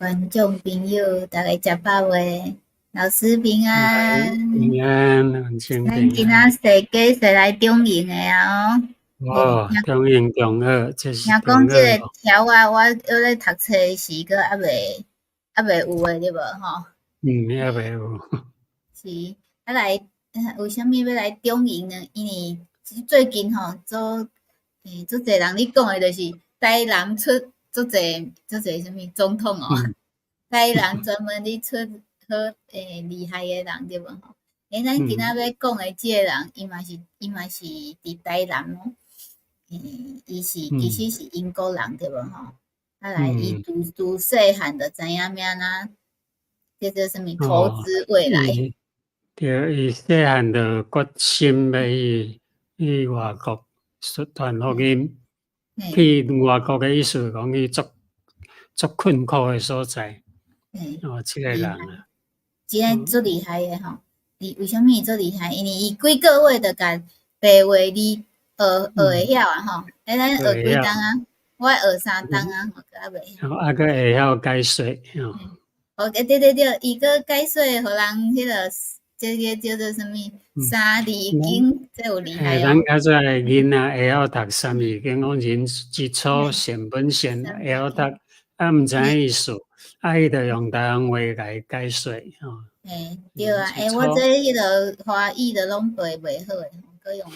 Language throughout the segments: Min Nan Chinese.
觀眾朋友，逐家食飽未？老師平安。平安，完全咱今仔踅街踅來中營的啊哦。哦，中營中學，這是聽講這个條仔，我猶咧讀冊時，閣猶未有的對無吼？嗯，猶未有。是，啊來，為啥物欲來中營呢？因為最近吼，做足濟人咧講的就是台南出足濟足濟啥物總統哦，台南專門咧出好厲害的人對無吼？咱今仔欲講的這个人，伊嘛是佇台南哦。伊是其實是英國人對無吼？啊來，伊自自細漢就知影欲按怎叫做啥物投資未來。對，伊細漢就決心欲去外國傳福音，去外國的意思講去足足困苦的所在。哦，這個人啊，真足厲害的吼！伊為啥物伊足厲害？因為伊幾個月就共白話字學學會曉啊吼！咱學幾冬啊？我學3冬啊，閣猶袂曉。啊，閣會曉解說吼。哦，對對對，伊閣解說，予人彼个這个叫做啥物三字經，這有厲害哦。咱較早的囡仔會曉讀三字經，講人之初性本善，會曉讀，啊，毋知影意思，啊，伊就用台灣話來解說吼。嘿，對啊，我這彼个華語都攏背袂好的，閣用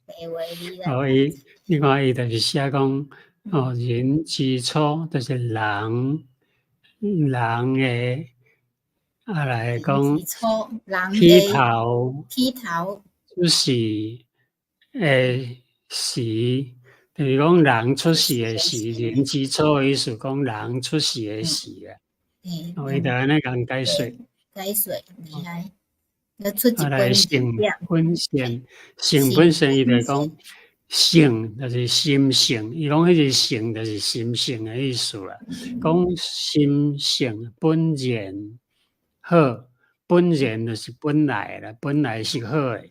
白話字來。哦，伊，你看伊就是寫講，哦，人之初就是人，人的，啊來講，起頭，起頭，出世的時，就是講人出世的時，人之初的意思講人出世的時啊。哦，伊就按呢共解說。解說厲害，要出一啊來性本善，性本善，伊就講性就是心性，伊講彼個性就是心性的意思啦。講心性本然好，本然就是本來啦，本來是好的。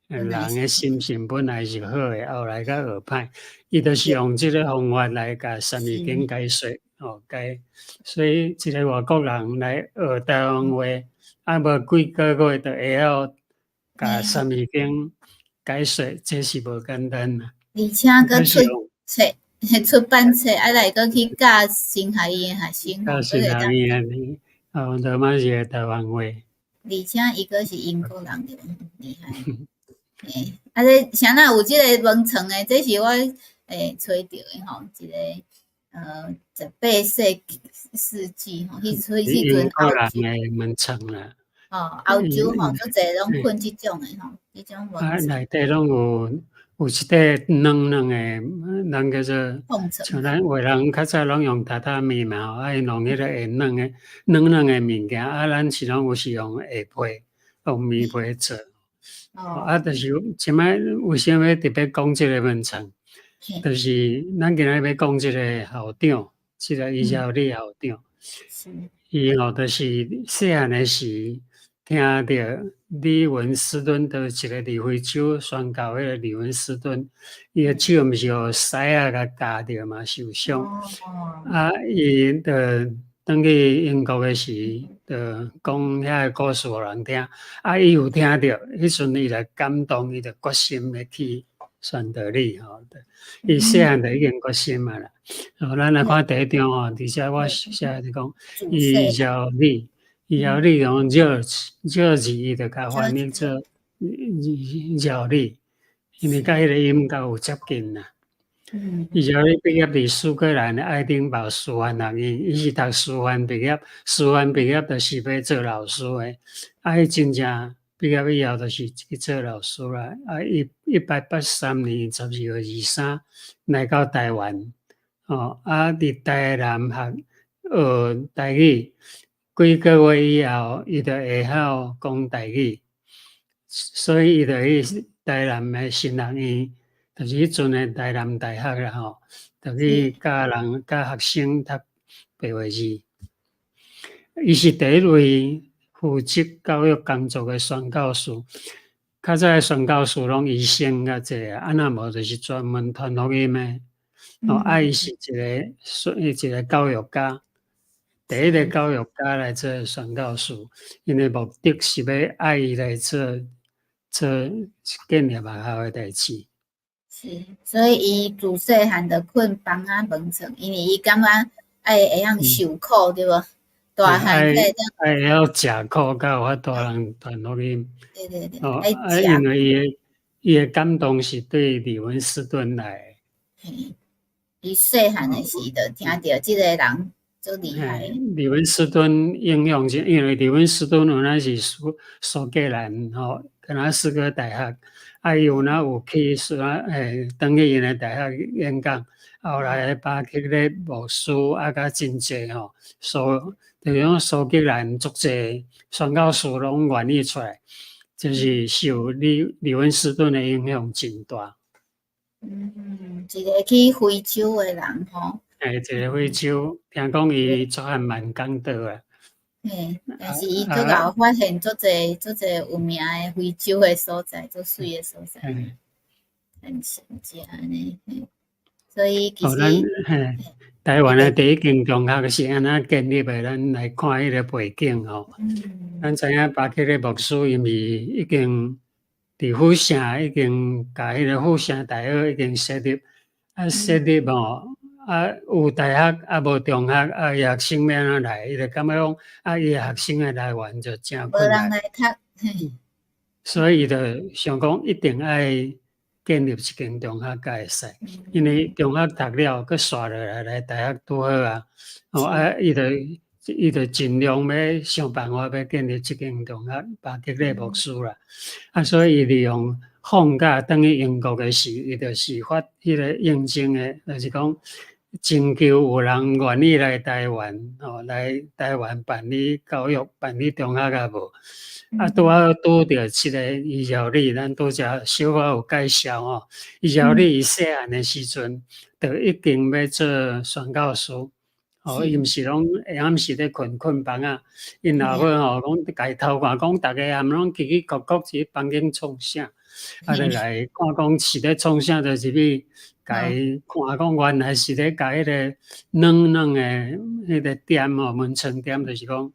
人的心性本來是好的，後來才學歹。伊就是用這个方法來共三字經解說，哦解。所以一个外國人來學台灣話，啊無幾個月就會曉共三字經解說，這是無簡單啦。而且閣出冊，出版冊，啊來閣去教神學院學生。教神學院的，哦，羅馬字的台灣話。而且伊閣是英國人對，厲害。啊，這啥人有這个文創的？這是我揣著的吼，一个18世紀吼，彼陣歐洲的文創啦。哦，歐洲吼，足濟攏睏這種的吼，這種文啊，內底攏有一塊軟軟的，咱叫做像咱話人較早攏用榻榻米嘛吼，啊伊弄彼个會軟的軟軟的物件，啊咱是攏有時用下被，用棉被做。啊，就是這擺為啥物特別講這个文創？就是咱今仔欲講這个校長，這个伊紹里校長，伊吼就是細漢的時聽著李文斯頓，就是一个佇非洲宣教彼个李文斯頓，伊的手毋是予獅仔共咬著嘛，受傷。啊，伊就轉去英國的時，就講遐个故事予人聽。啊，伊有聽著，彼陣伊就感動，伊就決心欲去宣道理吼。伊細漢就已經決心啊啦。哦，咱來看第一張吼，佇遮我寫就講，伊紹里，伊紹里用 George，George 伊就共翻譯做饒里，因為佮彼个音較有接近啦。伊紹里畢業佇蘇格蘭的愛丁堡師範學院，伊是讀師範畢業，師範畢業就是欲做老師的。啊，伊真正畢業以後就是去做老師啦。啊，1883年12月23來到台灣，哦，啊，佇台南學學台語，幾個月以後，伊就會曉講台語，所以伊就去台南的神學院，就是彼陣的台南大學啦吼，就去教人教學生讀白話字。伊是第一位負責教育工作的宣教士。較早的宣教士攏醫生較濟啊，啊若無就是專門傳福音的。哦，啊，伊是一個一個教育家。第一个教育家來做宣教士，𪜶的目的是欲愛伊來做建立學校的代誌。是，所以伊自細漢就睏房仔門床，因為伊感覺愛會曉受苦，對無？大漢才會當愛會曉食苦，才有法度通傳福音。哦，愛啊，因為伊的感動是對李文斯頓來。嘿，伊細漢的時就聽著這個人足厲害。李文斯頓影響是，因為李文斯頓原來是蘇格蘭吼，格拉斯哥大學，啊，伊有哪有去說轉去𪜶的大學演講，後來巴克咧牧師啊，佮真濟吼，就是講蘇格蘭足濟宣教士攏願意出來，就是受李文斯頓的影響真大。嗯，一個去非洲的人吼。欸，一個非洲，聽講伊足漢蠻講道啊。嘿，但是伊閣𠢕發現足濟足濟有名的非洲的所在，足媠的所在。很神奇按呢，所以其實，咱嘿，台灣的第一間中學是按怎建立的？咱來看彼個背景吼。咱知影巴克禮牧師𪜶是已經佇府城已經共彼個府城大學已經設立，啊設立吼，啊有大學啊無中學，啊伊學生欲按怎來？伊就感覺講啊，伊學生的來源就誠困難。無人來讀。所以伊就想講一定愛建立一間中學才會使，因為中學讀了，閣紲落來來大學拄好啊。哦啊，伊就盡量欲想辦法欲建立這間中學，巴克禮牧師啦。啊，所以伊利用放假轉去英國的時，伊就是發彼個應徵的，就是講徵求有人願意來台灣，吼，來台灣辦理教育、辦理中學啊無？啊，拄好拄著這個伊饒利，咱拄才小可有介紹吼。伊饒利伊細漢的時陣，就已經欲做宣教師，吼，伊毋是攏下暗時咧睏睏房仔，𪜶老母吼攏共伊偷看，講逐个暗攏嘰嘰咕咕佇房間創啥，啊，就來看講是咧創啥，就入去共伊看講原來是咧共彼個軟軟的彼個墊吼，門窗墊，就是講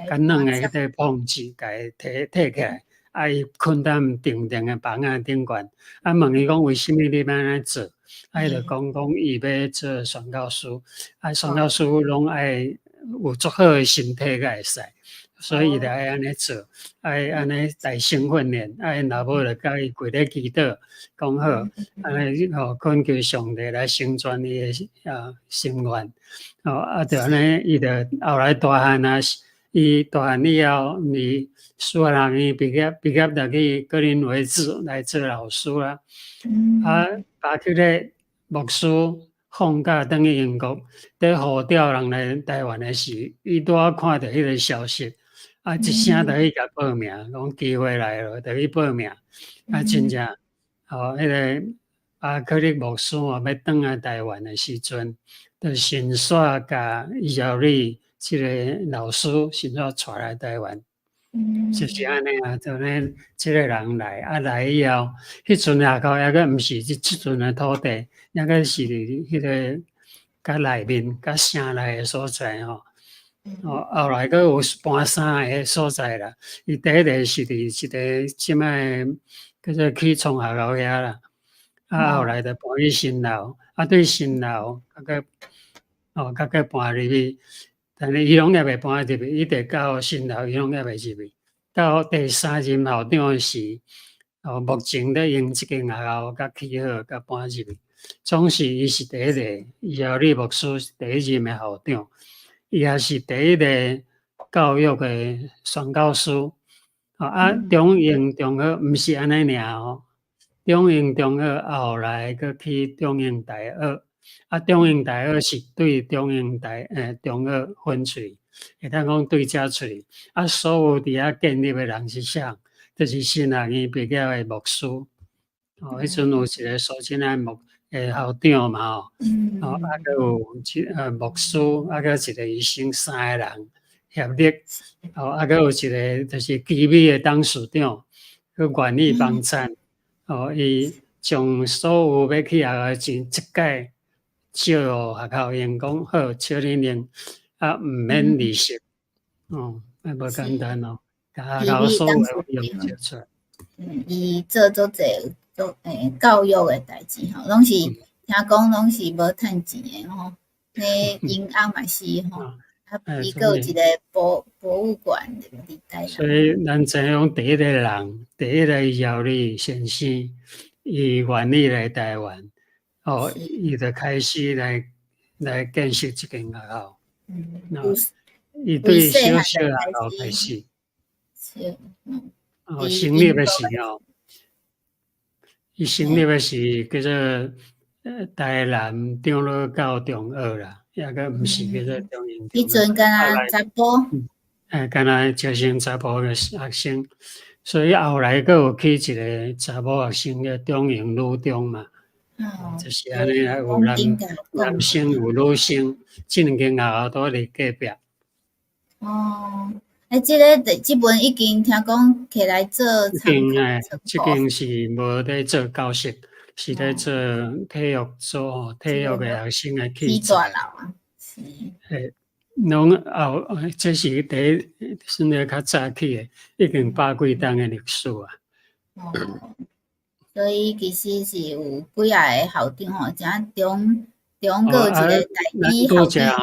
較軟的彼個膨子，共伊提提起來，啊，伊睏踮長長的房仔頂懸，啊，問伊講為啥物你欲按呢做？啊，伊就講講伊欲做宣教師，啊，宣教師攏愛有足好的身體才會使，所以伊就愛按呢做，愛按呢大聲訓練，啊，𪜶老母就共伊跪咧祈禱，講好，按呢吼懇求上帝來成全伊的心願，吼啊，就按呢，伊就後來大漢啊，伊大漢以後，伊師範學院畢業就去格林維治來做老師啦。啊，巴克禮牧師放假轉去英國，佇呼調人來台灣的時，伊拄好看著彼個消息，啊，一聲就去共報名，講機會來了，就去報名。啊，真正，吼，彼個巴克禮牧師哦，欲轉來台灣的時陣，就順紲共伊饒利這個老師順紲帶來台灣。就是按呢啊，就呢，這個人來，啊來以後，彼陣學校猶閣毋是這陣的土地，猶閣是佇彼個較內面、較城內的所在吼。哦，後來閣有搬三个所在啦。伊第一個是佇一個這擺叫做起創學校遐啦，啊後來就搬去新樓，啊對新樓，閣哦，閣閣搬入去。但是伊攏猶未搬入去，伊直到新樓，伊攏猶未入去。到第三任校長時，哦，目前咧用這間學校閣起好，閣搬入去。總是伊是第一個，伊饒利牧師是第一任的校長，伊也是第一個教育的宣教師。啊，中英中學毋是按呢爾哦，中英中學後來閣去中英大學。啊，中英大學是對中英大中學分出去，會當講對遮出去。啊，所有佇遐建立的人是啥？就是神學院畢業的牧師。哦，彼陣有一個蘇振安牧校長嘛吼，哦，啊，閣有一牧師，啊，閣一個醫生，三個人協力。哦，啊，閣有一個就是基美的董事長，去願意幫贊。哦，伊將所有欲起學校的錢，一概借予學校用，講好，借恁用。啊，毋免利息，哦，啊無簡單哦，共學校所有費用借出來。嗯，伊做足濟做教育的代誌吼，攏是聽講攏是無趁錢的吼，那銀行嘛是吼，啊，伊閣有一個博物館佇台南。所以咱知影講第一個人，第一個姚理先生，伊願意來台灣，哦，伊就開始來建設這間學校。嗯，伊對小小學校開始。是，嗯。哦，成立的時候，伊成立的是叫做台南長老教中學啦，抑閣毋是叫做中營。彼陣敢若查埔。敢若招生查埔的學生，所以後來閣有起一個查某學生叫中營女中嘛。哦，就是按呢啦，有男生有女生，這兩間學校都佇隔壁。哦。欸，這个這本已經聽講起來做。這間欸，這間是無咧做教室，是咧做體育組、體育的學生的器材。大樓啊，是。欸，攏後，這是第一，算咧較早起的，已經百幾冬的歷史啊。哦，所以其實是有幾仔個校長吼，遮中中閣有一個台語校長。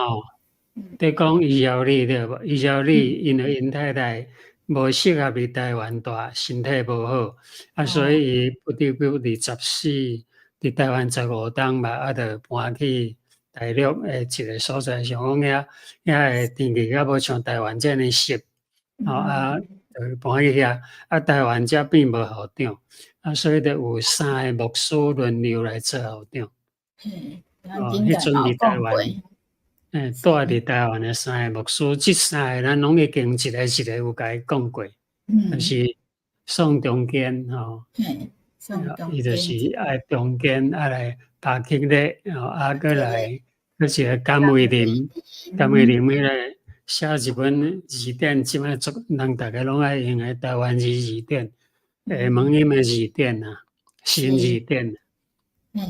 佇講伊姚理對無？伊姚理因為𪜶太太無適合佇台灣住，身體無好，啊，所以伊不得不24佇台灣15冬吧，啊，就搬去大陸的一個所在，想講遐遐的天氣較無像台灣遮爾濕，吼啊，就搬去遐，啊，台灣才變無校長，啊，所以就有三个牧師輪流來做校長。哦，彼陣佇台灣。欸，住佇台灣的三个牧師，這三个咱攏已經一個一個有共伊講過，就是宋中堅吼，伊就是愛中堅啊來巴克咧，吼啊，閣來閣一個甘慧林，甘慧林彼個寫一本字典，這擺足人逐家攏愛用的台灣字字典，蒙音的字典啊，新字典，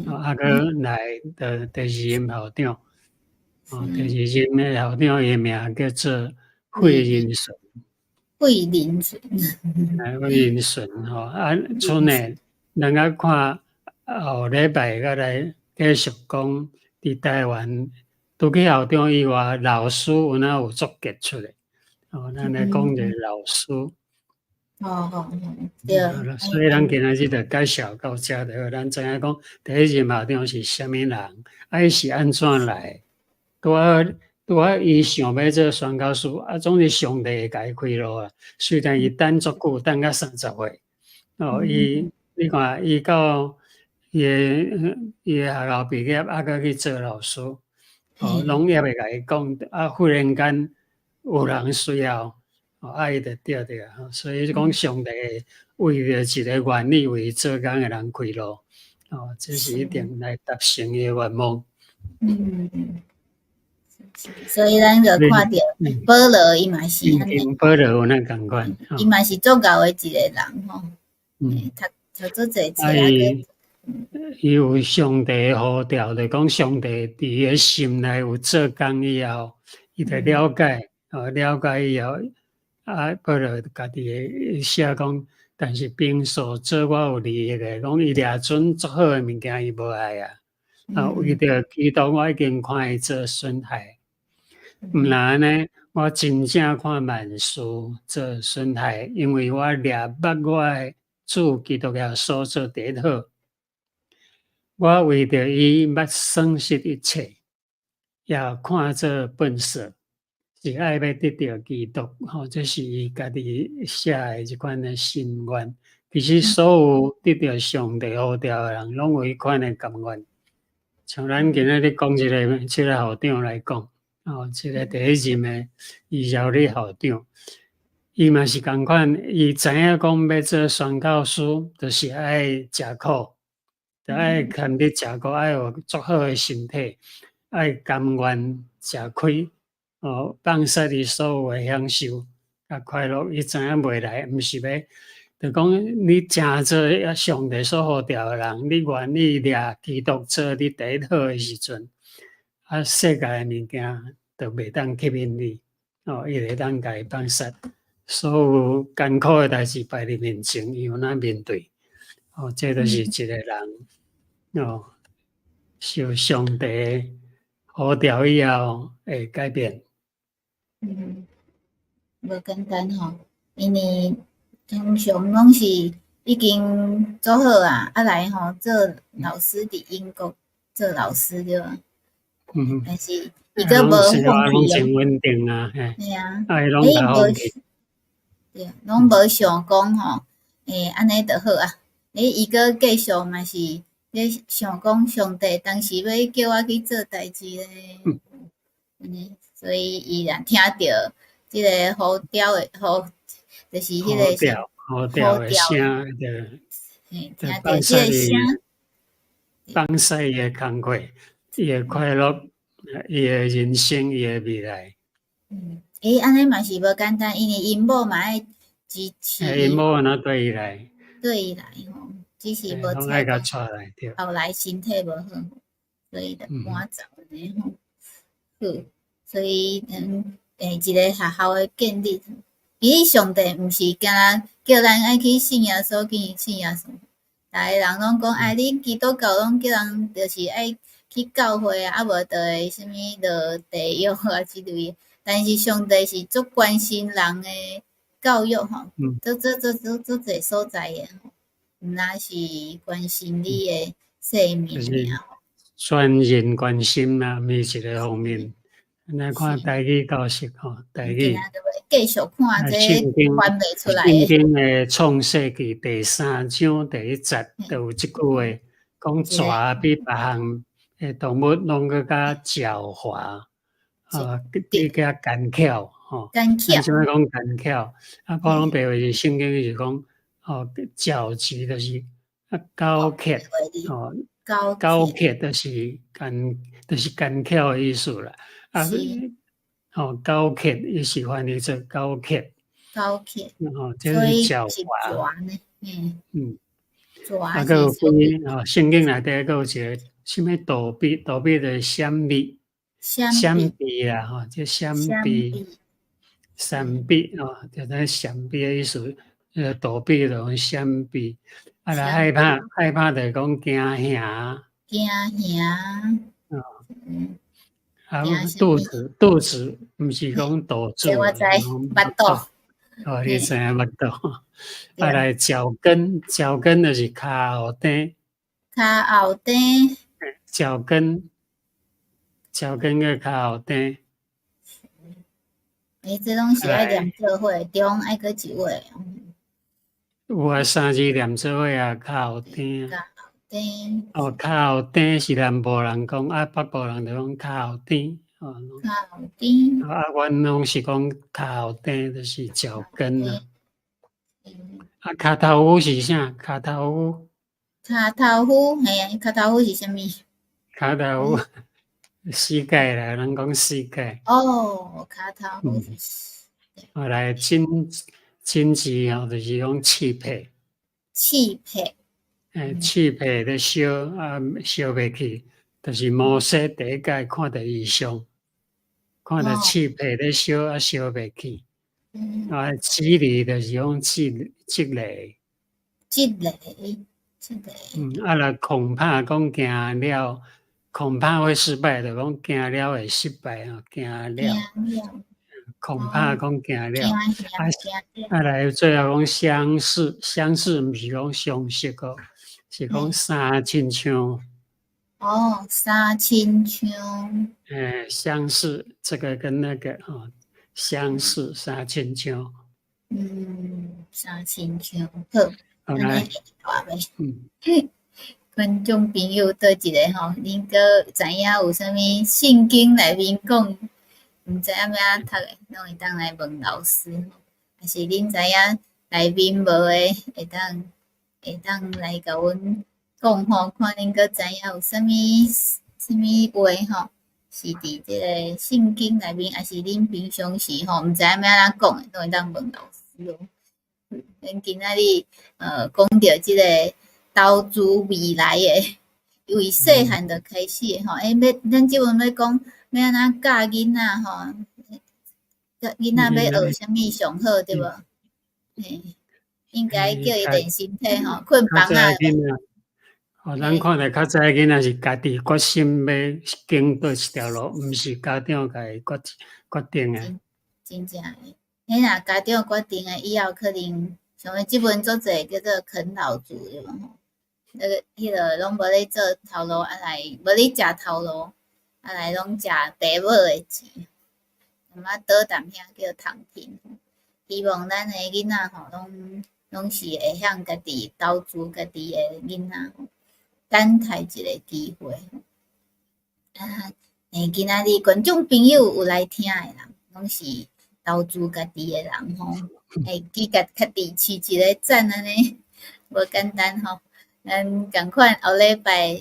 啊，閣來的第二任校長。哦，第二任的校長伊名叫做惠仁順。惠仁順。哎，惠仁順吼，啊，賰呢，咱仔看後禮拜閣來繼續講，佇台灣除去校長以外，老師有哪有足傑出的？哦，咱來講一个老師。哦哦，對。所以咱今仔日就介紹到遮就好，咱知影講第一任校長是啥物人，啊，伊是按怎來？拄好拄好，伊想欲做宣教師，啊，總是上帝會共伊開路啊。雖然伊等足久，等到30歲，哦，伊你看，伊到伊的學校畢業，啊，閣去做老師，哦，攏猶未共伊講，啊，忽然間有人需要，哦，啊，伊就對著啊。所以講上帝為著一個願意為伊做工的人開路，哦，這是一定來達成伊的願望。所以咱就看著保羅伊嘛是按呢，保羅有那仝款，伊嘛是足𠢕的一個人吼。讀讀足濟冊啊，伊有上帝的呼召，就講上帝佇伊的心內有做工以後，伊就了解，哦，了解以後，啊，保羅家己寫講，但是平素做我有利益的，講伊掠準足好的物件，伊無愛啊。啊，為著基督，我已經看伊做損害。毋若按呢，我真正看萬事做損害，因為我掠捌我的主基督耶穌做第一好。我為著伊捌損失一切，也看做糞掃，是愛欲得著基督。吼，這是伊家己寫的這款的心願。其實所有得著上帝呼召的人，攏有彼款的甘願。像咱今仔日講這個校長來講，哦，這個第一任的伊姚理校長，伊嘛是仝款，伊知影講欲做宣教師，就是愛食苦，就愛堪得食苦，愛有足好的身體，愛甘願食虧，哦，放捨伊所有的享受佮快樂，伊知影未來毋是欲，就講你誠做上帝所呼召的人，你願意掠基督做你第一好的時陣，啊，世界的物件，就袂當吸引你，哦，伊會當共伊放殺。所有艱苦的代誌擺佇面前，伊有哪面對？哦，這就是一個人哦，受上帝呼召以後會改變。嗯，無簡單吼，因為通常攏是已經做好啊，啊來吼做老師佇英國做老師對吧？但是伊閣無放棄。攏真穩定啊，嘿。嘿啊，啊，伊攏共放棄。對，攏無想講吼，按呢就好啊。伊閣繼續嘛是咧想講上帝當時欲叫我去做代誌咧，按呢，所以伊若聽著這个呼召的呼，就是彼个呼召的聲，就嘿，聽著這个聲，放捨伊的工課，伊的快樂，伊的人生，伊的未來。嗯，按呢嘛是無簡單，因為𪜶某嘛愛支持。𪜶某按怎綴伊來？綴伊來吼，只是無愛共帶來，對。後來身體無好，所以就趕走按呢吼。好，所以一个學校的建立，其實上帝毋是干焦叫咱愛去信耶穌，去信耶穌。逐个人攏講，哎，恁基督教攏叫人就是愛去教會啊，啊無就會啥物落地獄啊之類的。但是上帝是足關心人的教育吼，足足足足足濟所在的吼，毋但是關心你的生命爾。全人關心啊，每一个方面。咱看台語教室吼，台語。繼續看這翻袂出來。聖經的創世記第三章第一節，就有這句話，講蛇比別項的動物攏閣較狡猾，啊，比較奸巧吼。奸巧。啥物講奸巧？啊，普通白話是聖經是講，吼，狡計就是啊，狡猾，吼，狡猾就是奸，就是奸巧的意思啦。啊，吼，狡猾伊是翻譯做狡猾。狡猾。吼，這是狡猾。嗯。啊，閣有幾吼，聖經內底閣有一個啥物躲避，躲避就是閃避，閃避啦，吼，這閃避，閃避哦，就等閃避的意思，躲避就講閃避，啊，來害怕，害怕就是講驚嚇。驚嚇。哦。啊，肚子，肚子，毋是講肚子。我知，腹肚。哦，你知影腹肚。啊，來腳跟，腳跟就是跤後底。跤後底。腳跟，腳跟佮跤後底。欸，這攏是愛連做伙，中愛閣一畫。有啊，三字連做伙啊，跤後底。跤後底。哦，跤後底是南部人講，啊，北部人就講跤後底。哦，跤後底。啊，阮攏是講跤後底，就是腳跟啊。啊，跤頭夫是啥？跤頭夫。跤頭夫，嘿啊，跤頭夫是啥物？跤頭夫，膝蓋啦，人講膝蓋。哦，跤頭夫是。後來真真字吼，就是講氣魄。氣魄。欸，氣魄咧燒啊，燒袂去，就是摩西第一擺看著異象，看著氣魄咧燒啊，燒袂去。啊，蒺藜就是講蒺蒺藜。蒺藜，蒺藜。嗯，啊，若恐怕講驚了，恐怕會失敗，就講驚了會失敗吼，驚了。恐怕講驚了，啊啊來最後講相似，相似毋是講相識哦，是講三親像。哦，三親像。欸，相似，這個跟那個吼，相似三親像。嗯，三親像，好，好來，嗯。觀眾朋友佗一个吼，恁閣知影有啥物聖經內面講，毋知影欲按怎讀的，攏會當來問老師吼。抑是恁知影內面無的，會當來共阮講吼，看恁閣知影有啥物啥物話吼，是佇這個聖經內面，抑是恁平常時吼，毋知影欲按怎講的，攏會當問老師哦。咱今仔日講著這個投資未來的，為細漢就開始的吼。欸，欲咱這陣欲講欲按怎教囡仔吼？囡仔欲學啥物上好，對無？嘿，應該叫伊練身體吼，睏房仔。哦，咱看著較早囡仔是家己決心欲經佗一條路，毋是家長共伊決定的。真正的，彼若家長決定的，以後可能像這陣足濟叫做啃老族對無吼？那個彼个攏無咧做頭路，啊來無咧食頭路，啊來攏食爸母的錢，啊倒淡遐叫躺平。希望咱的囡仔吼，攏是會曉家己投資家己的囡仔，等待一个機會。啊，今仔日觀眾朋友有來聽的人，攏是投資家己的人吼，會記得家己飼一个讚按呢，無簡單吼。咱仝款後禮拜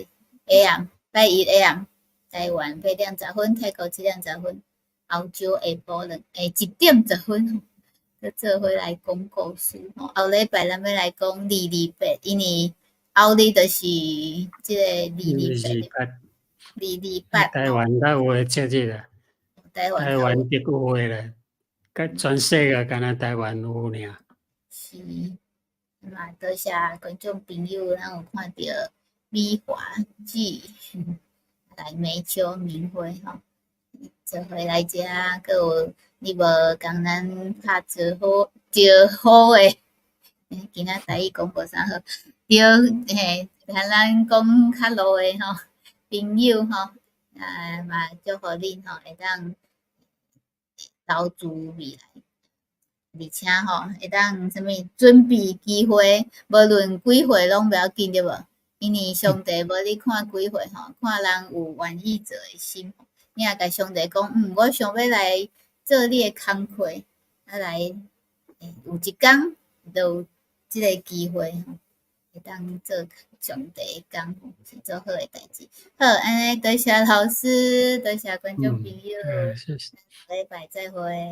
下暗，拜一下暗，台灣8點10分，泰國7點10分，歐洲下晡1點10分，閣做伙來講故事吼。後禮拜咱欲來講228，因為後日就是這个228，228。台灣較有的節日啦，台灣台灣特有的啦，佮全世界干焦台灣有爾。是，嘛多謝觀眾朋友，咱有看著美華姊來梅秋明輝吼，做伙來遮，閣有你無共咱拍招呼招呼的，今仔台語講無啥好，對，嘿，共咱講較路的吼朋友吼，啊嘛祝福恁吼會當投資未來，而且吼會當啥物準備機會，無論幾歲攏袂要緊對無？因為上帝無咧看幾歲吼，看人有願意做的心。你若共上帝講，我想欲來做你的工課，啊來，有一工就有這个機會吼，會當做上帝的工，是足好的代誌。好，按呢多謝老師，多謝觀眾朋友，謝謝。下禮拜再會。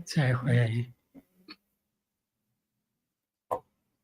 再會。